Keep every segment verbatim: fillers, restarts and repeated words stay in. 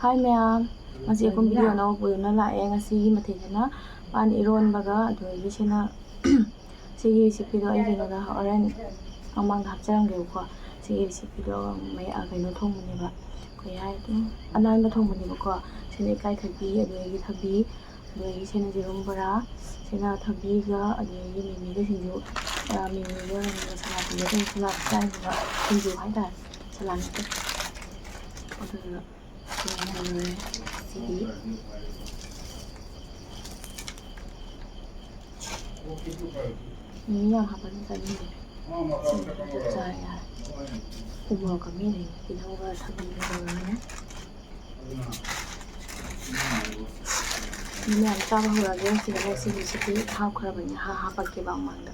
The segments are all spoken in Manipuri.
ꯍꯥꯏ ꯃꯌꯥꯝ, ꯉꯁꯤ ꯑꯩꯈꯣꯏ ꯚꯤꯗꯤꯑꯣ ꯑꯅꯧꯕ ꯑꯣꯏꯅ ꯂꯥꯛꯑꯦ꯫ ꯉꯁꯤꯒꯤ ꯃꯊꯦꯜꯁꯤꯅ ꯄꯥꯟ ꯏꯔꯣꯟꯕꯒ, ꯑꯗꯨꯗꯒꯤ ꯁꯤꯅ ꯁꯤꯒꯤ ꯔꯤꯁꯤꯄꯤꯗꯣ ꯑꯩ ꯀꯩꯅꯣꯗ ꯍꯣꯔꯦꯟ ꯃꯃꯥꯡꯗ ꯍꯥꯞꯆꯔꯝꯒꯦꯕꯀꯣ꯫ ꯁꯤꯒꯤ ꯔꯤꯁꯤꯄꯤꯗꯣ ꯃꯌꯥ-, ꯀꯩꯅꯣ ꯊꯣꯡꯕꯅꯦꯕ, ꯀꯩ ꯍꯥꯏ ꯑꯗꯨꯝ ꯑꯅꯥꯟꯕ ꯊꯣꯡꯕꯅꯦꯕꯀꯣ꯫ ꯁꯤꯅ ꯏꯀꯥꯏꯊꯕꯤ, ꯑꯗꯨꯗꯒꯤ ꯊꯕꯤ, ꯑꯗꯨꯗꯒꯤ ꯁꯤꯅ ꯌꯦꯔꯨꯝ ꯕꯣꯔꯥ, ꯁꯤꯅ ꯊꯕꯤꯒ ꯑꯗꯨꯗꯒꯤ ꯃꯤꯃꯤꯒ ꯁꯤꯡꯖꯨ, ꯑ, ꯃꯤꯃꯤꯒ ꯁꯂꯥꯠ ꯁꯤꯡꯖꯨ, ꯁꯂꯥꯠ ꯆꯥꯏꯁꯤꯅ ꯁꯤꯡꯖꯨ ꯍꯥꯏꯇꯥꯔꯦ, ꯁꯂꯥꯠ ꯅꯠꯇꯦ꯫ ꯑꯗꯨꯗꯨꯒ ꯁꯤꯅ ꯂꯣꯏꯔꯦ꯫ ꯁꯤꯗꯤ ꯃꯤꯃꯤ ꯌꯥꯝ ꯍꯥꯞꯄꯗꯤ ꯆꯥꯅꯤꯡꯗꯦ꯫ ꯁꯤꯡꯖꯨꯗ ꯆꯥ ꯌꯥꯔꯦ꯫ ꯎ ꯃꯣꯔꯣꯛꯀ ꯃꯦꯠꯂꯤꯅꯦ꯫ ꯇꯤꯜꯍꯧꯒ ꯊꯕꯤꯒ ꯇꯧꯔꯒꯅꯦ꯫ ꯃꯤ ꯃꯌꯥꯝ ꯆꯥꯕ ꯍꯧꯔꯛꯑꯒꯦ꯫ ꯁꯤꯗ ꯁꯤꯒꯤꯁꯤꯗꯤ ꯍꯥꯞꯈ꯭ꯔꯕꯅꯤ꯫ ꯍꯥ-, ꯍꯥꯞꯄꯛꯀꯦꯕ ꯃꯃꯥꯡꯗ꯫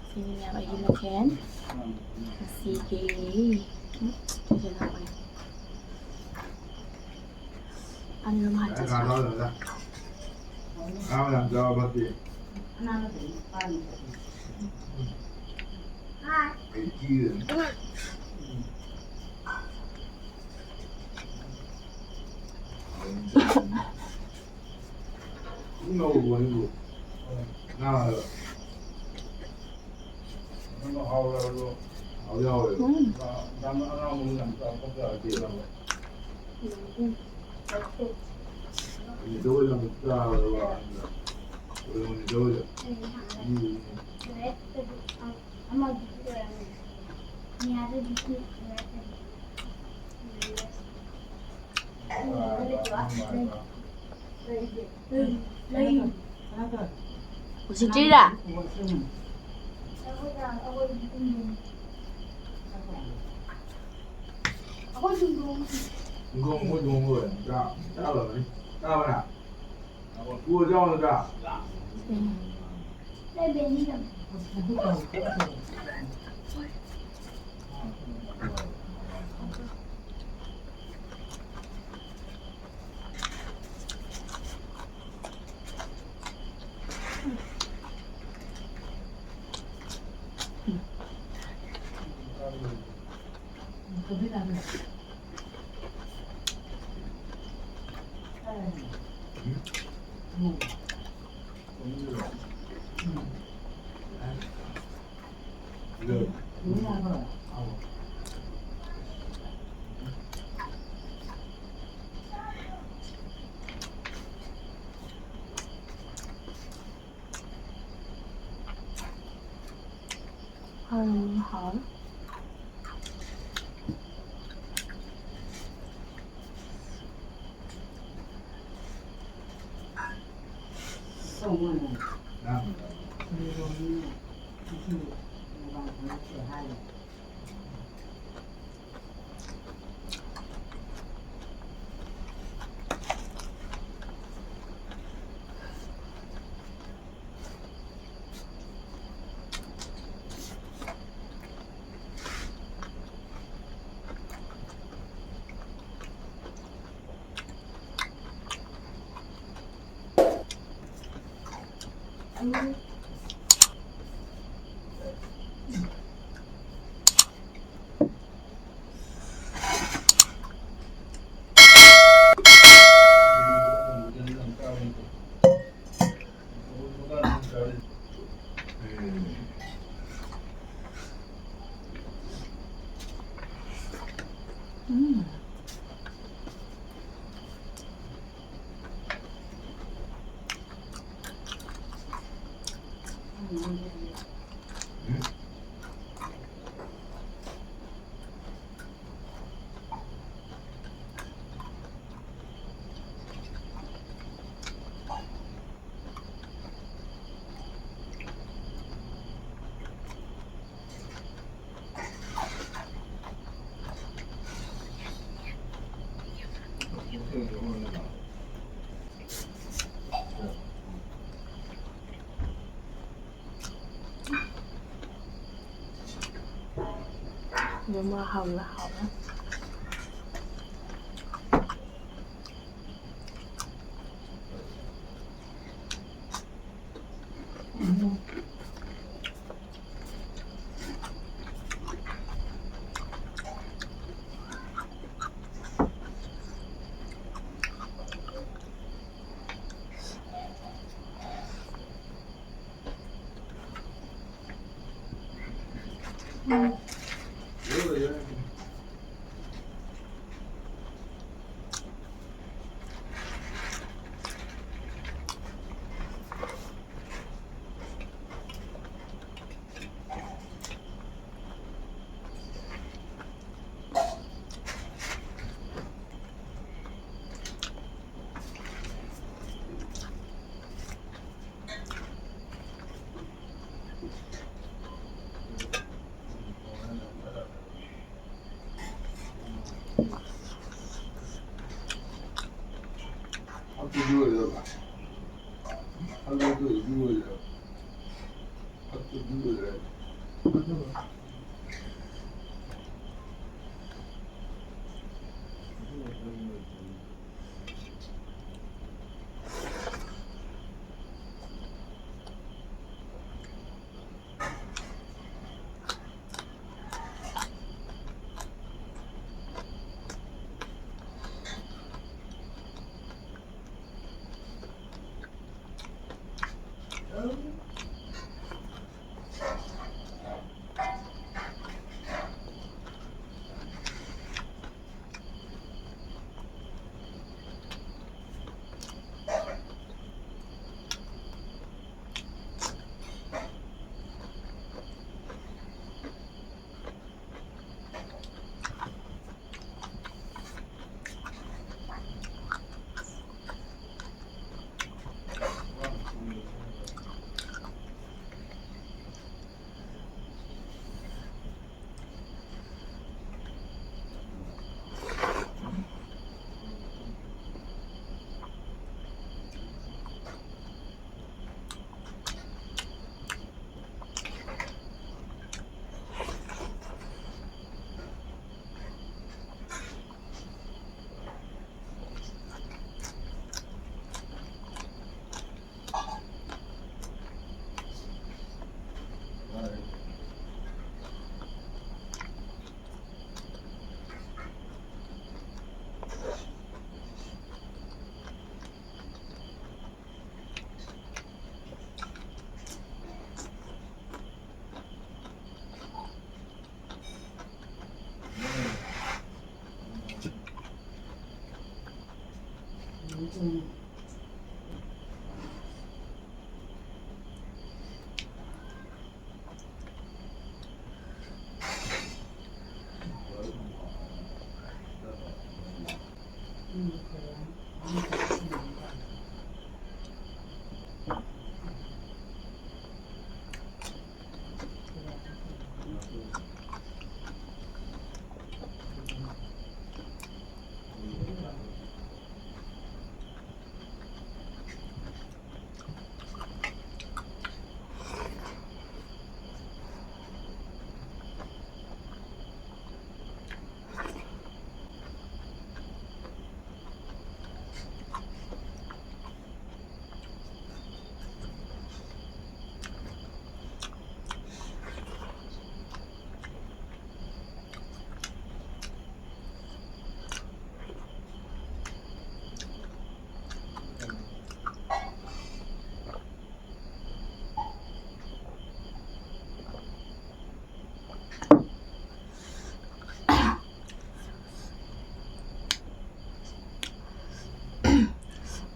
ꯁꯤꯅꯤ ꯃꯌꯥꯝ ꯑꯩꯒꯤ ꯃꯊꯦꯜ ꯉꯁꯤꯒꯤ꯫ ꯎꯝ, ꯁꯤꯁꯦ ꯂꯧꯔꯦ꯫ ꯑꯅꯤꯔꯣꯝ ꯍꯥꯟ ꯆꯥꯁꯤꯜꯂꯣ꯫ ꯎꯝ꯫ ꯎꯁꯤꯠꯇ꯭ꯔꯤꯔꯥ? ꯍꯤꯡꯒꯣꯜ ꯃꯣꯏ ꯂꯨꯍꯣꯡꯕ ꯂꯣꯏꯔꯦ꯫ ꯆꯥ-, ꯆꯥꯔꯨꯔꯕꯅꯤ꯫ ꯆꯥꯔꯕ ꯅꯪ? ꯄꯨꯔ ꯆꯥꯎ ꯅꯠꯇ꯭ꯔꯥ? ꯎꯝ, ꯍꯥꯎ꯫ ꯌꯦꯔꯨꯝ ꯍꯥꯎꯅ ꯍꯥꯎꯅ꯫ ꯍꯜꯂꯣꯗꯣ ꯑꯗꯨ ꯑꯣꯏꯔꯦ꯫ ꯑꯗꯨ ꯑꯣꯏꯔꯦ꯫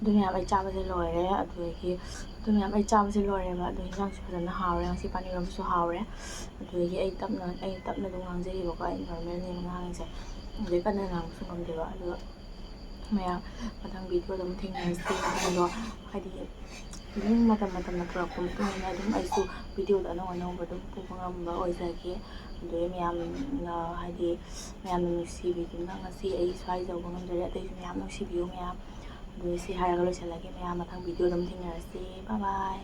ꯑꯗꯨ ꯃꯌꯥꯝ ꯑꯩ ꯆꯥꯕꯁꯦ ꯂꯣꯏꯔꯦ꯫ ꯑꯗꯨꯗꯒꯤ ꯑꯗꯨ ꯃꯌꯥꯝ ꯑꯩ ꯆꯥꯕꯁꯦ ꯂꯣꯏꯔꯦꯕ꯫ ꯑꯗꯣ ꯍꯤꯟꯖꯥꯡꯁꯨ ꯐꯖꯅ ꯍꯥꯎꯔꯦ꯫ ꯉꯁꯤ ꯄꯥꯟ ꯏꯔꯣꯟꯕꯁꯨ ꯍꯥꯎꯔꯦ꯫ ꯑꯗꯨꯗꯒꯤ ꯑꯩ ꯇꯞꯅ ꯑꯩ ꯇꯞꯅ ꯑꯗꯨꯝ ꯉꯥꯡꯖꯔꯤꯕꯀꯣ, ꯑꯩ ꯅꯣꯔꯃꯦꯜꯅꯦꯕ ꯉꯥꯡꯉꯤꯁꯦ꯫ ꯑꯗꯩ ꯀꯟꯅ ꯉꯥꯡꯕꯁꯨ ꯉꯝꯗꯦꯕ꯫ ꯑꯗꯣ ꯃꯌꯥꯝ ꯃꯊꯪ ꯚꯤꯗꯤꯑꯣꯗ ꯑꯃꯨꯛ ꯊꯦꯡꯅꯔꯁꯤ꯫ ꯃꯊꯪꯗꯣ ꯍꯥꯏꯗꯤ ꯑꯗꯨꯝ ꯃꯇꯝ ꯃꯇꯝꯅ ꯄꯨꯔꯛꯄ ꯃꯇꯨꯡ ꯏꯟꯅ ꯑꯗꯨꯝ ꯑꯩꯁꯨ ꯚꯤꯗꯤꯑꯣꯗ ꯑꯅꯧ ꯑꯅꯧꯕ ꯑꯗꯨꯝ ꯄꯨꯕ ꯉꯝꯕ ꯑꯣꯏꯖꯒꯦ꯫ ꯑꯗꯨꯗꯒꯤ ꯃꯌꯥꯝꯅ ꯍꯥꯏꯗꯤ ꯃꯌꯥꯝꯅ ꯅꯨꯡꯁꯤꯕꯤꯗꯨꯅ ꯉꯁꯤ ꯑꯩ ꯁ꯭ꯋꯥꯏ ꯌꯧꯕ ꯉꯝꯖꯔꯦ꯫ ꯑꯇꯩꯁꯨ ꯃꯌꯥꯝ ꯅꯨꯡꯁꯤꯕꯤꯌꯨ ꯃꯌꯥꯝ꯫ ꯑꯗꯨ ꯁꯤ ꯍꯥꯏꯔꯒ ꯂꯣꯏꯁꯤꯜꯂꯒꯦ꯫ ꯃꯌꯥꯝ ꯃꯊꯪ ꯚꯤꯗꯤꯑꯣꯗ ꯑꯃꯨꯛ ꯊꯦꯡꯅꯔꯁꯤ꯫ Bye bye꯫